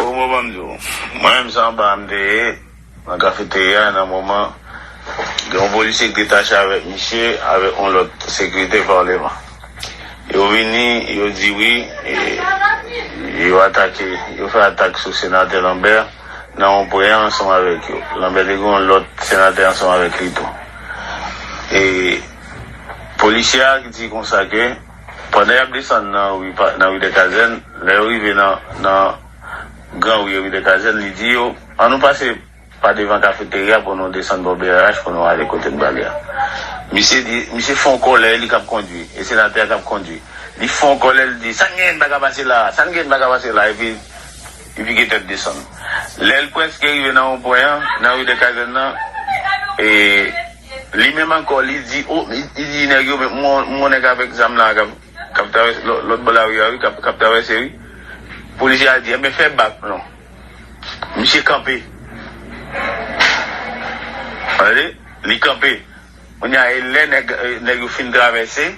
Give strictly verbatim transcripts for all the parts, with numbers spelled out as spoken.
Bon, bon, ban m di w. Mwen menm, se anba a m te ye, nan kafeterya, nan moman, gen yon polisye ki detache avèk misye, avèk yon lòt sekirite paleman. Yo vini, yo di wi, e, yo atake, yo fè atak sou senatè Lambert nan yon pwen ansanm avèk yo. Lambert te gen yon lòt senatè ansanm avèk li tou. E polisye a ki di konsa ke pandan y ap desann nan ri pa, nan ri dè Kazèn, lè yo rive nan, nan gran ri, ri dè Kazèn, li di yo, "An nou pase pa devan kafeterya pou nou desann bò B R H pou nou ale kote n prale a." Misye di, misye fè yon kòlè, li k ap kondui, e senatè a k ap kondui. Li fè yon kòlè, li di, "Sa n genyen n pa ka pase la a, sa n genyen n pa ka pase la a," epi li pike tèt desann. Lè l prèske rive nan wonpwen an, nan ri dè Kazèn nan, e li menm ankò, li di, o, li, li di nèg yo, "Men, m wè, m wè yon nèg avèk zam la k ap, k ap travèse lò-, lòt bò lari a, wi, k ap, k ap travèse, wi." Polisye a di, "Enben, fè bak, non." Misye kanpe. Tande? Li kanpe. Kounye a, e lè nèg, nèg yo fin travèse,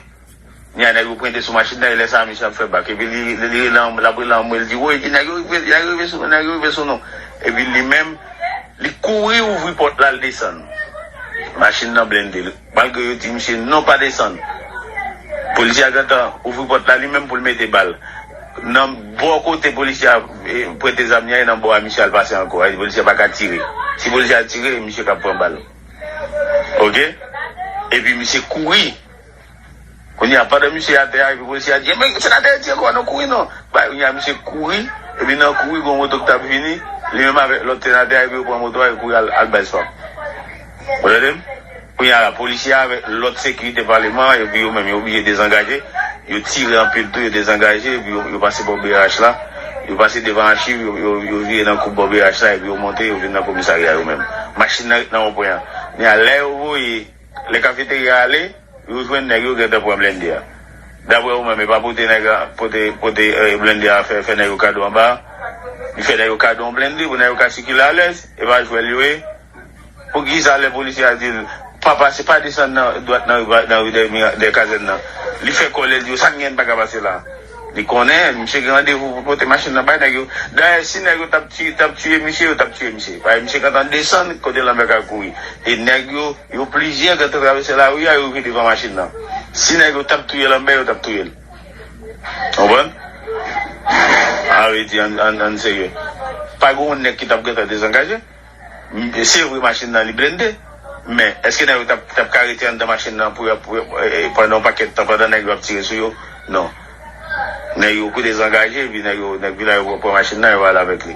kounye a, nèg yo prete sou machin nan, e lè sa a, misye ap fè bak. Epi li, li, li rele an, l ap rele anmwe, li di, "Woy, nèg yo rive, nèg yo rive sou nou, nèg yo rive sou nou." Epi li menm, li kouri ouvri pòt la, l desann. Machin nan blende. Malgre yo di misye, "Non, pa desann." Polisye a gentan ouvri pòt la li menm pou l mete bal. Nan bò kote polisye a, e, prete zam li a, e nan bò a misye al pase ankò. Polisye a pa ka tire. Si polisye a tire, misye ka pran bal. Oke? Epi misye kouri. Kounye a, pandan misye atè a, epi polisye a di, "Men, senatè a di ankò, non, kouri non." Bay, kounye a, misye kouri, epi nan kouri, gon moto k t ap vini, li menm avèk lòt senatè a, epi yo pran moto a, yo kouri al, al bay swap. Ou tande m? Kounye a la, polisye a avèk lòt sekirite paleman, epi yo menm, yo oblije dezangaje, yo tire anpil tou, yo dezangaje, epi yo, yo pase bò B R H la, yo pase devan achiv, yo, yo, yo vire nan koub bò B R H la, epi yo monte, yo vin nan komisarya yo menm. Machin nan ret nan wonpwen an. Men a lè yo voye, lè kafeterya ale, yo jwenn nèg yo gentan pran blende a. Dapre ou menm, e pa pote nèg a, pote, pote, eh, blende a fè, fè nèg yo kado anba. Li fè nèg yo kado yon blende pou nèg yo ka sikile alèz, e pa jwèl yo ye. Poukisa lè polisye a di l, "Pa pase, pa desann nan dwat nan ri, nan ri dè, dè kazèn nan." Li fè kòlè, li di yo, "Sa n gen, n pa ka pase la." Li konnen, misye gen randevou pou pote machin nan bay nèg yo. Dayè, si nèg yo t ap tiye, t ap tiye misye, yo t ap tiye misye. Paske misye gentan desann kote Lanbè ka kouri. E nèg yo, yo plizyè gentan travèse lari a, yo rive devan machin nan. Si nèg yo t ap touye Lanbè, yo t ap touye l. Konprann? A vle di, ann, ann, ann serye. Pa gen yon nèg ki t ap gentan dezangaje. M-, se vre, machin nan li blende, men èske nèg yo t ap, t ap ka rete anndan machin nan pou, pou, eh, pandan yon pakèt tan, pandan nèg yo ap tire sou yo? Non. Nèg yo kou dezangaje, epi nèg yo, nèg vilaj yo pran machin nan, yo ale avèk li.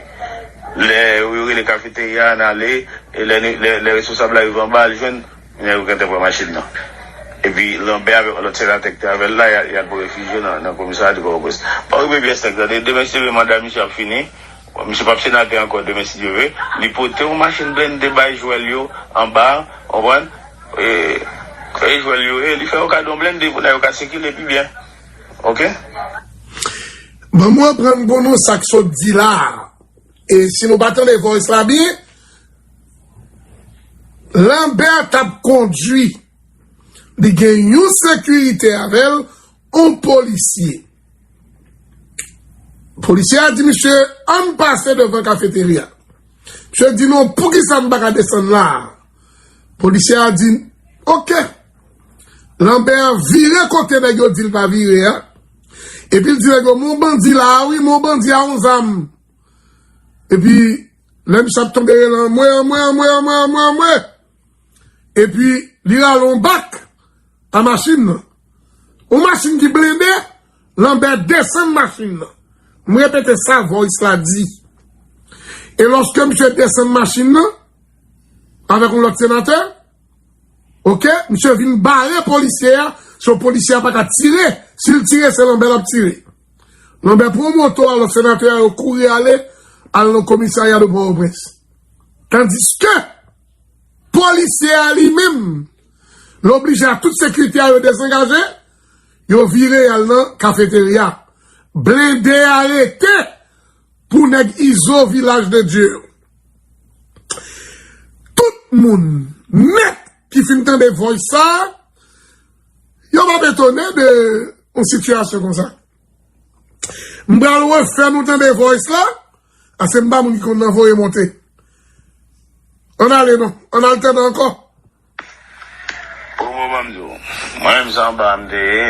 Lè yo, yo rele kafeterya, n ale, e lè, lè, lè responsab la rive anba, al jwenn, nèg yo gentan pran machin nan. Epi Lanbè avèk lòt senatè ki te avè l la, y a, y al pou refijye nan, nan komisarya de Pòtoprens. Pa okipe pyès nèg, tande, demen si Dye vle manda misye ap fini. Bon, misye p ap senatè ankò demen si Dye vle. Li pote yon machin blende bay jwèl yo anba, konprann? E, e jwèl yo, e li fè yo kado yon blende pou nèg yo ka sikile pi byen. Oke? Ban m reprann pou nou sa k sot di la a. E si nou pa tande voice la byen, Lanbè t ap kondui. Li gen yon sekirite avè l, yon polisye. Polisye a di misye, "Ann pase devan kafeterya." Misye di, "Non, poukisa m pa ka desann la a?" Polisye a di, "Oke." Lanbè vire kote nèg yo di l pa vire a. Epi l di nèg yo, "Men yon bandi la a, wi, men yon bandi a yon zam." Epi, lè misye ap tonbe rele anmwe, anmwe, anmwe. Epi, li rale yon bak a machin nan. Yon machin ki blende, Lanbè desann machin nan. M repete sa voice la di. E lòske misye desann machin nan, avèk yon lòt senatè, oke, misye vin bare polisye a, so polisye a pa ka tire. Si l tire, se Lanbè l ap tire. Lanbè pran moto a, lòt senatè a, yo kouri ale, al nan komisarya de Pòtoprens. Tandiske polisye a li menm, l oblije a tout sekirite a yo dezangaje, yo vire al nan kafeterya. Blende a rete pou nèg Izo Vilaj de Dye yo. Tout moun nèt ki fin tande voice sa a, yo p ap etone de yon sitiyasyon konsa. M pral refè nou tande voice la, Pase m pa moun ki konn nan voye monte. Ann ale non, ann al tande ankò. Bon, bon, ban m di w. Mwen menm, se anba a m te ye,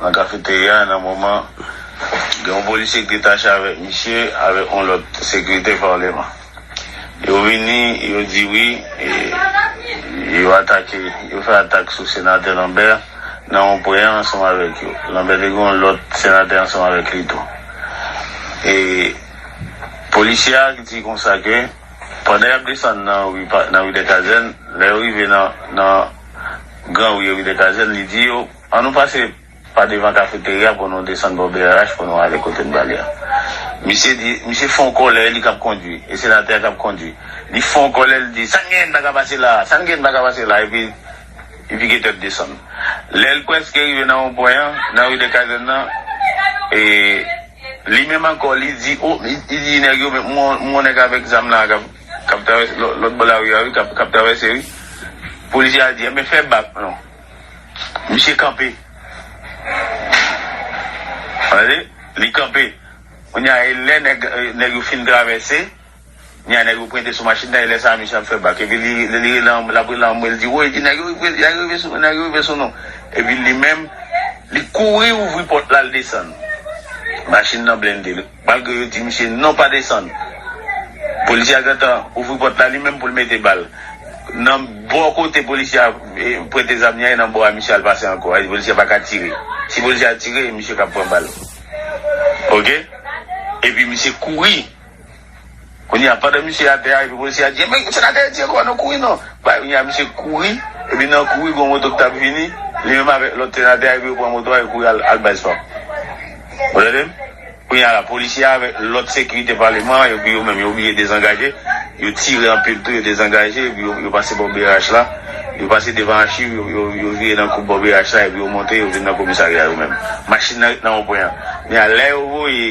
nan kafeterya, nan moman, gen yon polisye ki detache avèk misye, avèk yon lòt sekirite paleman. Yo vini, yo di wi, e, yo atake, yo fè atak sou senatè Lambert nan yon pwen ansanm avèk yo. Lambert te gen yon lòt senatè ansanm avèk li tou. E polisye a ki di konsa ke pandan y ap desann nan ri, nan ri dè Kazèn, lè yo rive nan, nan gran ri, ri dè Kazèn, li di yo, ann nou pase pa devan kafeterya pou nou desann bò B R H pou nou ale kote n prale a. Misye di, misye fè yon kòlè, li k ap kondui, e senatè a k ap kondui. Li fè yon kòlè, li di, sa n genyen n pa ka pase la, sa n genyen n pa ka pase la, epi, epi li pike tèt desann. Lè l prèske rive nan yon pwen an, nan ri dè Kazèn nan, e, li menm ankò, li di, o, li, li di nèg yo, men, m wè, m wè yon nèg avèk zam la, k ap, k ap travèse, lò-, lòt bò lari a, wi, k ap, k ap travèse, wi. Polisye a di, enben, fè bak, non. Misye kanpe. Tande? Li kanpe. Kounye a, e lè nèg, nèg yo fin travèse, kounye a, nèg yo prente sou machin nan, e lè sa a, misye ap fè bak. Epi li, li, li rele an, l ap rele anmwe, l di, woy, di, nèg yo, nèg yo rive sou, nèg yo rive sou nou. Epi li menm, li kouri ouvri pòt la, l desann. Machin nan blende. Malgre yo di misye non, pa desann. Polisye a gentan ouvri pòt la li menm pou l mete bal. Nan bò kote polisye a, e, prete zam li a, e nan bò a misye al pase ankò. Polisye a pa ka tire. Si polisye a tire, e misye k ap pran bal. Oke? Epi misye kouri. Kounye a, pandan misye atè a, epi polisye a di, men senatè a tire kò, non, kouri non. Bay, kounye a, misye kouri, epi nan kouri, gon moto k t ap vini, li menm avèk lòt senatè a, epi yo pran moto a, yo kouri al, al bay spam. Ou tande m? Kounye a la, polisye a avèk lòt sekirite paleman an, epi yo menm, yo bliye dezangaje, yo tire anpil tou, yo dezangaje, epi yo, yo pase bò B R H la, yo pase devan achiv, yo, yo, yo vire nan koub bò B R H la, epi yo monte, yo vin nan komisarya yo menm. Machin nan ret nan yon pwen an. Men a lè yo voye,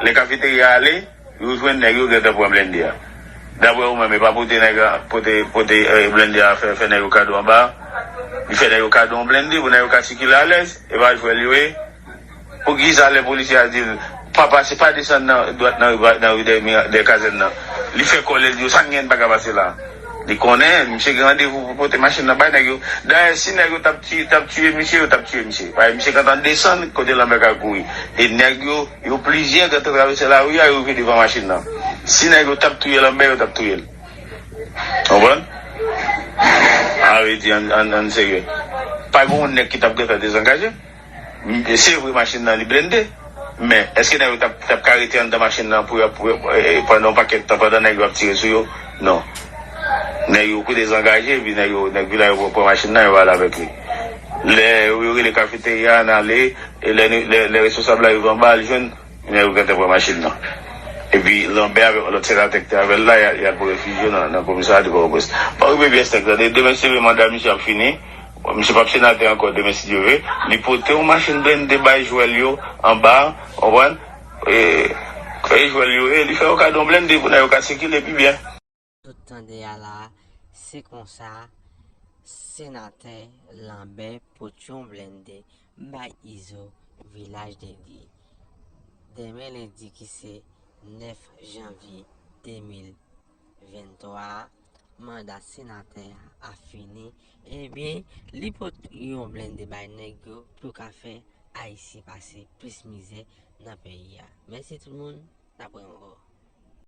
lè kafeterya ale, yo jwenn nèg yo gentan pran blende a. Daprè ou menm, e pa pote nèg a, pote, pote, eh, blende a fè, fè nèg yo kado anba a? Li fè nèg yo kado yon blende pou nèg yo ka sikile alèz, e pa jwèl yo ye. Poukisa lè polisye a di l, pa pase, pa desann nan dwat nan ri, nan ri dè, dè kazèn nan, li fè kòlè, l di yo, sa n gen, n pa ka pase la? Li konnen, misye gen randevou pou pote machin nan bay nèg yo. Dayè, si nèg yo t ap tiye, t ap tiye misye, yo t ap tiye misye. Paske misye gentan desann kote Lanbè ka kouri. E nèg yo, yo plizyè gentan travèse lari a, yo rive devan machin nan. Si nèg yo t ap touye Lanbè, yo t ap touye l. Konprann? A, vle di, ann, ann, ann serye. Pa gen yon nèg ki t ap gentan dezangaje. M, se vre, machin nan, li blende. Men, èske nèg yo t ap, t ap ka rete anndan machin nan pou, pou, eh, pandan yon pakèt tan, pandan nèg yo ap tire sou yo? Non. Nèg yo kou dezangaje, epi nèg yo, nèg vilaj yo pran machin nan, yo ale avèk li. Lè yo, yo rele kafeterya a, n ale, e lè, lè, lè responsab la rive anba, li jwenn nèg yo gentan pran machin nan. Epi Lanbè avèk lòt senatè ki te avè l la, y a, y al pran refij yo nan, nan komisarya de Pòtoprens. Pa okipe pyès nèg, tande, demen si Dye vle manda misye ap fini. Bon, misye p ap senatè ankò demen si Dye vle. Li pote yon machin blende bay jwèl yo anba, konprann? E, e jwèl yo, e li fè yo kado yon blende pou nèg yo ka sikile pi byen. Tout tande a la, se konsa, senatè Lanbè pote yon blende bay Izo, Vilaj de Dye. Demen lendi ki se nèf janvye de mil venntwa a, manda senatè a fini, ebyen, li pot yon blende bay nèg yo pou yo ka fè Ayisyen pase plis mizè nan peyi a. Mèsi tout moun, n ap wè ankò.